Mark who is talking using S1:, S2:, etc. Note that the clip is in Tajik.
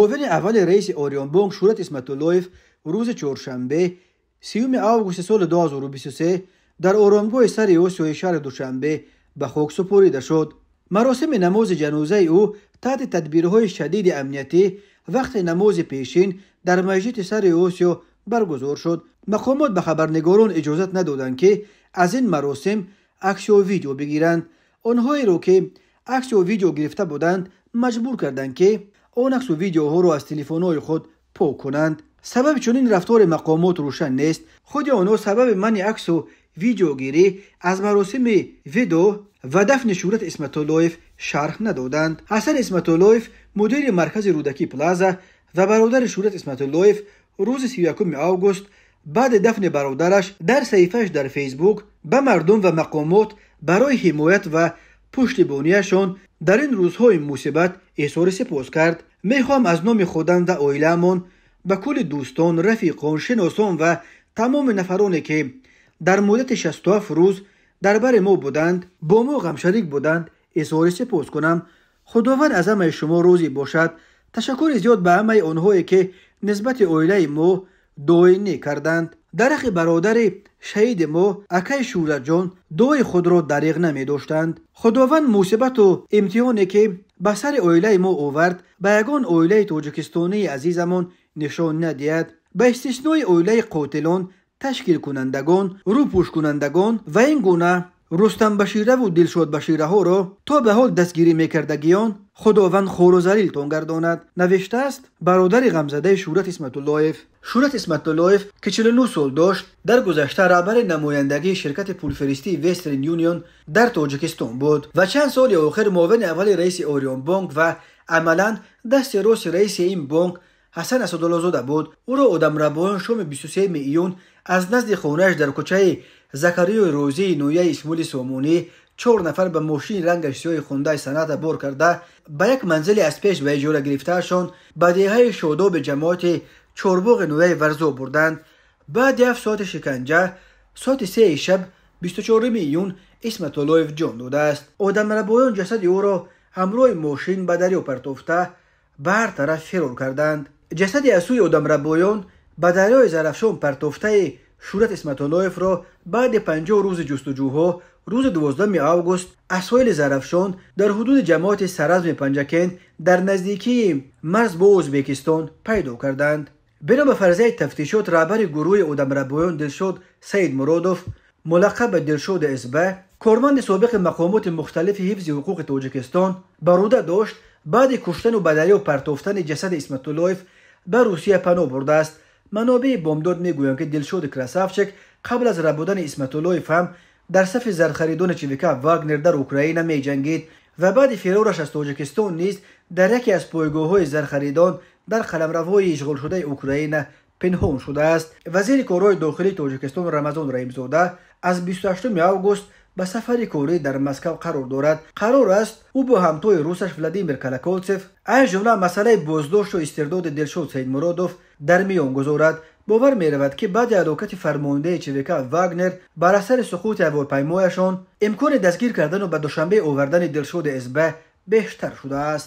S1: Муовини аввали раиси Ориёнбонк Шӯҳрат Исматуллоев рӯзи чоршанбе, 30 августи соли 2023 дар оромгоҳи сари Осиёи шаҳри Душанбе ба хок супорида шуд. Маросими намози ҷанозаи ӯ таҳти тадбирҳои шадиди амниятӣ вақти намози пешин дар масҷиди сари Осиё баргузор шуд. Мақомот ба хабарнигорон иҷозат надоданд, ки аз ин маросим аксю видео бигиранд. Онҳоеро, ки аксю видео гирифта буданд, маҷбур карданд, ки он аксу видеоҳоро аз телефонҳои худ пок кунанд. Сабаби чунин рафтори мақомот рӯшан нест. Худи онҳо сабаби манъи аксу видеогирӣ аз маросими видо ва дафни Шӯҳрат Исматуллоев шарҳ надоданд. Ҳасан Исматуллоев, мудири маркази Рӯдакӣ Плаза ва бародари Шӯҳрат Исматуллоев, рӯзи 31 август баъди дафни бародараш дар саҳифааш дар Фейсбук ба мардум ва мақомот барои ҳимоят ва пуштибонияшон дар ин рӯзҳои мусибат изҳори сипос кард. Мехоҳам аз номи худам ва оилаамон ба кулли дӯстон, рафиқон, шиносон ва тамоми нафароне, ки дар муддати 67 рӯз дар бари мо буданд, бо мо ғамшарик буданд, изҳори сипос кунам. Худованд аз ҳамаи шумо розӣ бошад. Ташаккури зиёд ба ҳамаи онҳое, ки нисбати оилаи мо дуои нек карданд. Дар ҳаққи бародари шаҳиди мо, акаи Шӯҳратҷон, дуои худро дариғ намедоштанд. Худованд мусибату имтиҳоне, ки ба сари оилаи мо овард, ба ягон оилаи тоҷикистонии азизамон нишон надиҳад. Ба истиснои оилаи қотилон, ташкилкунандагон, рӯпӯшкунандагон ва ин гуна Рустамбашираву Дилшодбашираҳоро то ба ҳол дастгирӣ мекардагиён, Худованд хору залилтон гардонад, навиштааст бародари ғамзадаи Шӯҳрат Исматуллоев. Шӯҳрат Исматуллоев, ки 49 сол дошт, дар гузашта раҳбари намояндагии ширкати пулфиристии Вестерн Юнион дар Тоҷикистон буд ва чанд соли охир муовини аввали раиси Ориёнбонк ва амалан дасти рости раиси ин бонк Ҳасан Асадуллозода буд. Ӯро одамрабоён шоми 23 июн аз назди хонааш дар кӯчаи Закариёи Розии ноҳияи Исмоили Сомонӣ 4 нафар ба мошини рангаш сиёҳи Хундай Соната бор карда, ба як манзили аз пеш ба иҷора гирифтаашон ба деҳаи Шодоби ҷамоати Чорбоғи ноҳияи Варзоб бурданд. Баъди 7 соати шиканҷа соати 3 шаб 24 июн Исматуллоев ҷон додааст. Одамрабоён ҷасади ӯро ҳамроҳи мошин ба дарё партофта, ба ҳар тараф фирор карданд. Ҷасади аз сӯи одамрабоён ба дарёи Зарафшон партофтаи Шӯҳрат Исматуллоевро баъди 50 рӯзи ҷустуҷӯҳо рӯзи 12 август аз соҳили Зарафшон дар ҳудуди ҷамоати Саразми Панҷакент дар наздикии марз бо Ӯзбекистон пайдо карданд. Бино ба фарзияи тафтишот, раҳбари гурӯҳи одамрабоён Дилшод Саидмуродов, мулаққаб ба Дилшоди СБ, корманди собиқи мақомоти мухталифи ҳифзи ҳуқуқи Тоҷикистон, баруда дошт, баъди куштану ба дарё партофтани ҷасади Исматуллоев ба Русия паноҳ бурдааст. Манобеи Бомдод мегӯянд, ки Дилшоди Красавчик қабл аз рабудани Исматуллоев ҳам дар сафи зархаридони ЧВК Вагнер дар Украина меҷангид ва баъди фирораш аз Тоҷикистон низ дар яке аз пойгоҳҳои зархаридон дар қаламравҳои ишғолшудаи Украина пинҳон шудааст. Вазири корҳои дохилии Тоҷикистон Рамазон Раҳимзода аз 28 август ба сафари корӣ дар Москав қарор дорад. Қарор аст, ӯ бо ҳамтои русаш Владимир Колоколцев аз ҷумла масъалаи боздошту истирдоди Дилшод Саидмуродов дар миён гузорад. Бовар меравад, ки баъди ҳалокати фармондеҳи ЧВК Вагнер бар асари суқути ҳавопаймояшон имкони дастгир кардану ба Душанбе овардани Дилшоди СБ бештар шудааст.